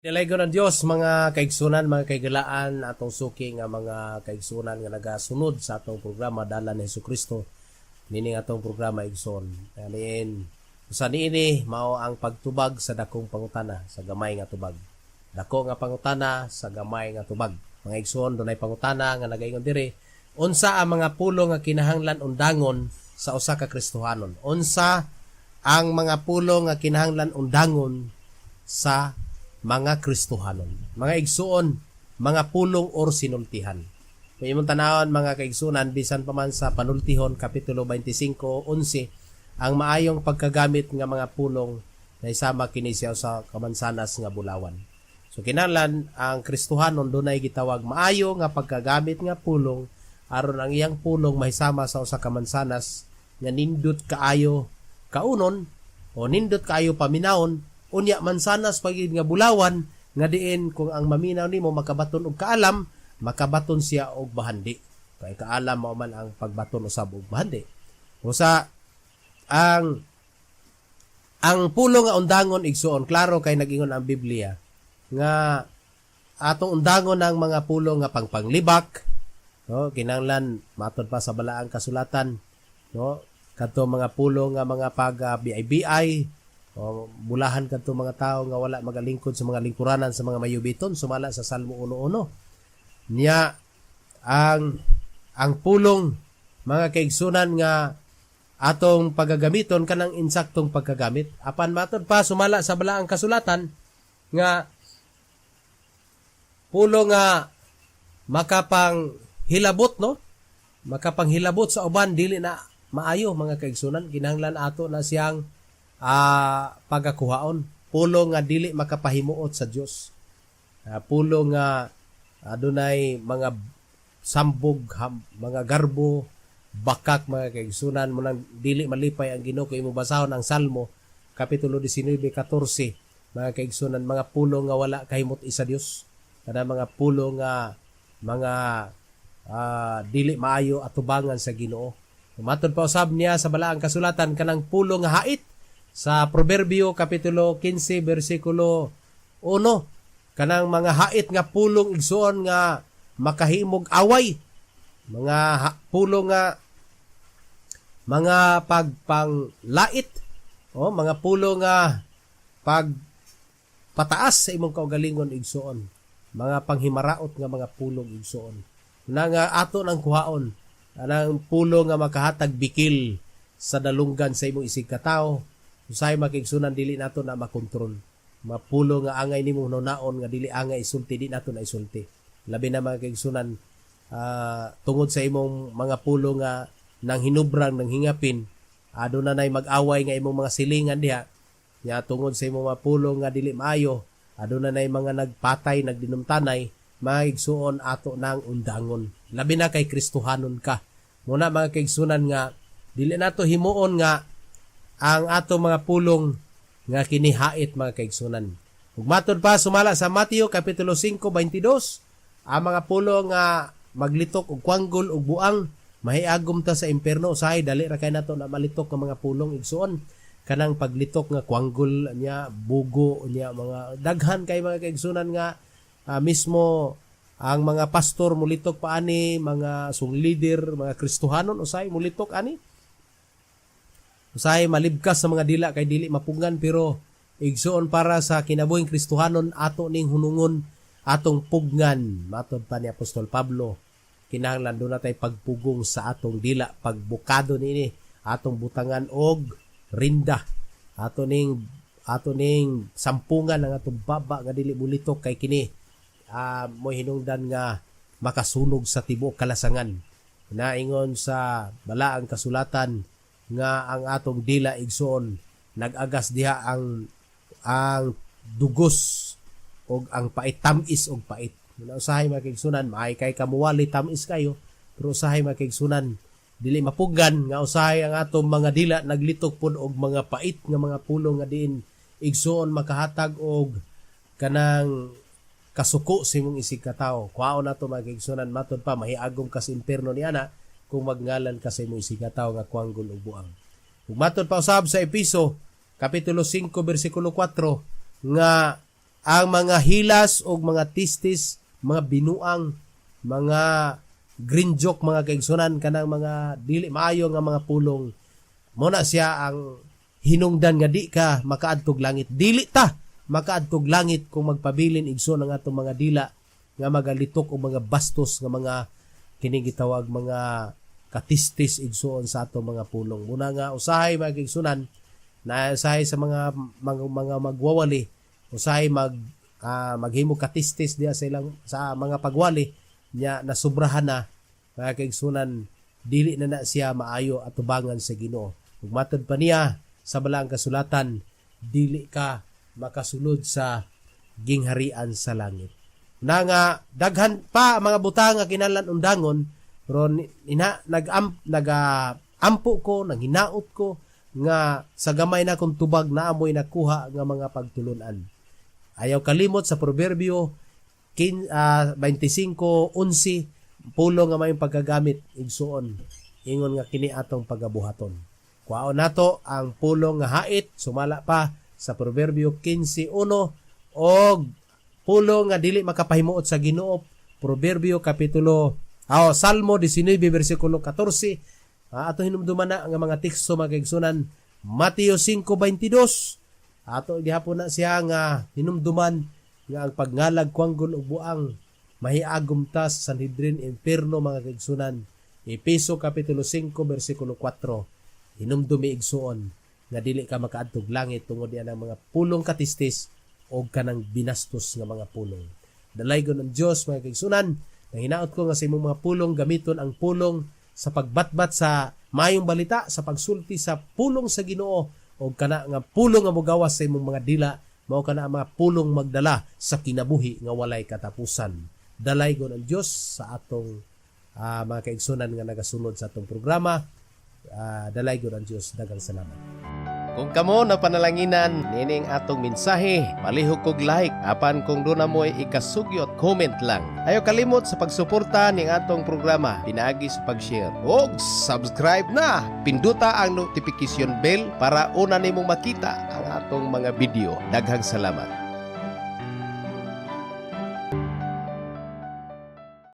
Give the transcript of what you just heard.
Dalaygon ang Dios, mga kaigsunan, mga kaigalaan, atong suki nga mga kaigsunan nga nagasunod sa atong programa Dalan ni Hesukristo. Nining atong programa, igsoon. Aniin usa niini mao ang pagtubag sa dakong pangutana sa gamay nga tubag. Dako nga pangutana sa gamay nga tubag. Mga igsoon, dunay pangutana nga nagaingon diri, unsa ang mga pulong nga kinahanglan undangon sa usa ka Kristohanon? Unsa ang mga pulong nga kinahanglan undangon sa mga Kristohanon? Mga igsuon, mga pulong or sinultihan. Kung imong tanawon, mga kaigsunan, bisan pa man sa Panultihon kapitulo 25:11, ang maayong pagkagamit nga mga pulong na isama kini siya sa kamansanas nga bulawan. So kinahanglan ang Kristohanon dunay gitawag maayo nga pagkagamit nga pulong aron ang iyang pulong mahisama sa usa ka mansanas nga nindot kaayo kaunon o nindot kaayo paminawon, unya mansanas pagid nga bulawan nga diin kung ang maminaw nimo makabaton og kaalam, makabaton siya og bahandi, kay kaalam mao man ang pagbaton usab og bahandi. Usa ang pulong nga undangon, igsuon, klaro kay nagingon ang Biblia nga atong undangon ang mga pulong nga pangpanglibak, no? Kinahanglan matod pa sa Balaang Kasulatan, no, kadto mga pulong nga mga pag BI-BI o bulahan kadto mga tao nga wala magalingkod sa mga lingkuranan sa mga mayubiton sumala sa Salmo 1:1. Niya ang pulong, mga kaigsunan, nga atong pagagamiton kanang insaktong pagkagamit. Apan matod pa sumala sa Balaang Kasulatan nga pulong nga makapang hilabot, no, makapanghilabot sa uban, dili na maayo, mga kaigsunan. Kinahanglan ato na siyang pagakuhaon. Pulong nga dili makapahimuot sa Dios, pulong nga adunay mga sambog, mga garbo, bakak, mga kaigsunan mo nang dili malipay ang Ginoo kung imo basahon ang Salmo kapitulo 19:14, mga kaigsunan. Mga pulong nga wala kahimot sa Dios, kana mga pulong nga mga dili maayo atubangan sa Ginoo. Matod pa usab niya sa Balaang Kasulatan kanang pulong nga hait sa Proverbio kapitulo 15 bersikulo 1, kanang mga hait nga pulong, igsuon, nga makahimog away, mga pulong nga mga pagpanglait o mga pulong nga pag pataas sa imong kaugalingon, igsuon, mga panghimaraot nga mga pulong, igsuon, na nga ato nang kuhaon. Anang pulong nga makahatag bikil sa dalunggan sa imong isig katawo, usahay, makigsunan, dili nato na makontrol. Mapulo nga angay nimo naon nga dili angay isulti, di nato na isulti. Labi na, mga kaigsunan, tungod sa imong mga pulo nga nang hinubrang nang hingapin, aduna nay mag-away nga imong mga silingan diha nya. Tungod sa imong mga pulo nga dili maayo, aduna nay mga nagpatay, nagdinumtanay. Mga igsuon, ato nang undangon, labi na kay Kristohanon ka. Muna, mga kaigsunan, nga dili nato himuon nga ang ato mga pulong nga kinihait, mga kaigsunan. Ug matod pa sumala sa Mateo kapitulo 5:22, ang mga pulong nga maglitok og kwanggol og buang, mahiagom ta sa impierno. Usahay dali ra kay nato na malitok ang mga pulong, igsuon, kanang paglitok nga kwanggol niya, bugo niya, mga daghan kay, mga kaigsunan, nga mismo ang mga pastor mulitok pa ani, mga sung leader, mga Kristohanon usahay mulitok ani. Usahay malibkas sa mga dila kay dili mapugngan, pero igsuon, para sa kinabuhing Kristohanon, ato ning hunungon, atong pugnan. Matod pa ni Apostol Pablo, kinahanglan duna tay pagpugong sa atong dila, pagbukado niini, atong butangan og rinda, ato ning sampungan ang atong baba nga dili bulitok, kay kini mo hinungdan nga makasunog sa tibuok kalasangan. Naingon sa Balaang Kasulatan nga ang atong dila, igsoon, nag-agas diha ang dugos og ang pait, tamis og pait. Muna usahay, mga kaigsunan, maay kay kamuwali, tamis kayo, pero usahay, mga kaigsunan, dili mapugan nga usahay ang atong mga dila naglitok pod og mga pait nga mga pulong nga diin, igsuon, makahatag og kanang kasuko sa imong isig katawo. Kuhaon nato, mga kaigsunan. Matod pa, mahiagom ka sa impierno ni ana kung magngalan ka sa imong isig katawo nga kwanggol og buang. Ug matod pa usab sa Episo kapitulo 5 bersikulo 4 nga Ang mga hilas o mga tistis, mga binuang, mga green joke, mga kaigsunan, kanang mga dili maayo nga mga pulong, mo na siya ang hinungdan nga di ka makaadtog langit. Dili ta makaadtog langit kung magpabilin, igsoon, ang atong mga dila nga magalitok o mga bastos nga mga kining gitawag mga katistis, igsoon, sa atong mga pulong. Muna nga usahay, mga kaigsunan, na usahay sa mga magwawali, usahay maghimo katistis diya sa ilang sa mga pagwali nya, nasubrahan na, mga kaigsunan, dili na na siya maayo atubangan sa Ginoo. Ug matod pa niya sa Balaang Kasulatan, dili ka makasulod sa gingharian sa langit. Na nga daghan pa ang mga butang nga kinahanglan undangon, pero ina nag-am naga-ampo ko, nanghinaot ko nga sa gamay na kong tubag naamoy nakuha nga mga pagtulunan. Ayaw kalimot sa Proverbio 25:11, pulong nga may pagkagamit, igsuon, ingon nga kini atong pagabuhaton. Kuhaon nato ang pulong nga hait sumala pa sa Proverbio 15:1 og pulong nga dili makapahimuot sa Ginoo, Proverbio kapitulo, Salmo 19 bersikulo 14. Ato hinumduman na nga mga teksto, mga kaigsunan. Mateo 5:22, ato gihapon na siya nga hinumduman nga ang pagngalag, kwanggol ug buang, mahiagom ta sa Sanhedrin, impierno, mga kaigsunan. Epeso kapitulo 5 bersikulo 4, hinumdumi, igsuon, nga dili ka makaadtog langit tungod diyan ang mga pulong katistis o kanang binastos nga mga pulong. Dalaygon ang Dios, mga kaigsunan. Nanginaot ko nga sa imong mga pulong, gamiton ang pulong sa pagbatbat sa maayong balita, sa pagsulti sa pulong sa Ginoo o kana nga pulong nga mogawas sa imong mga dila, mao kana ang mga pulong magdala sa kinabuhi nga walay katapusan. Dalaygon ang Dios sa atong mga kaigsunan nga nagasunod sa atong programa. Dalaygon ang Dios. Daghang salamat. Kung kamo na panalanginan nining atong mensahe, palihog kog like apan kung duna mo'y ikasugyot, comment lang. Ayaw kalimot sa pagsuporta ning atong programa pinaagi sa pag-share og subscribe na. Pinduta ang notification bell para una nimong makita ang atong mga video. Daghang salamat.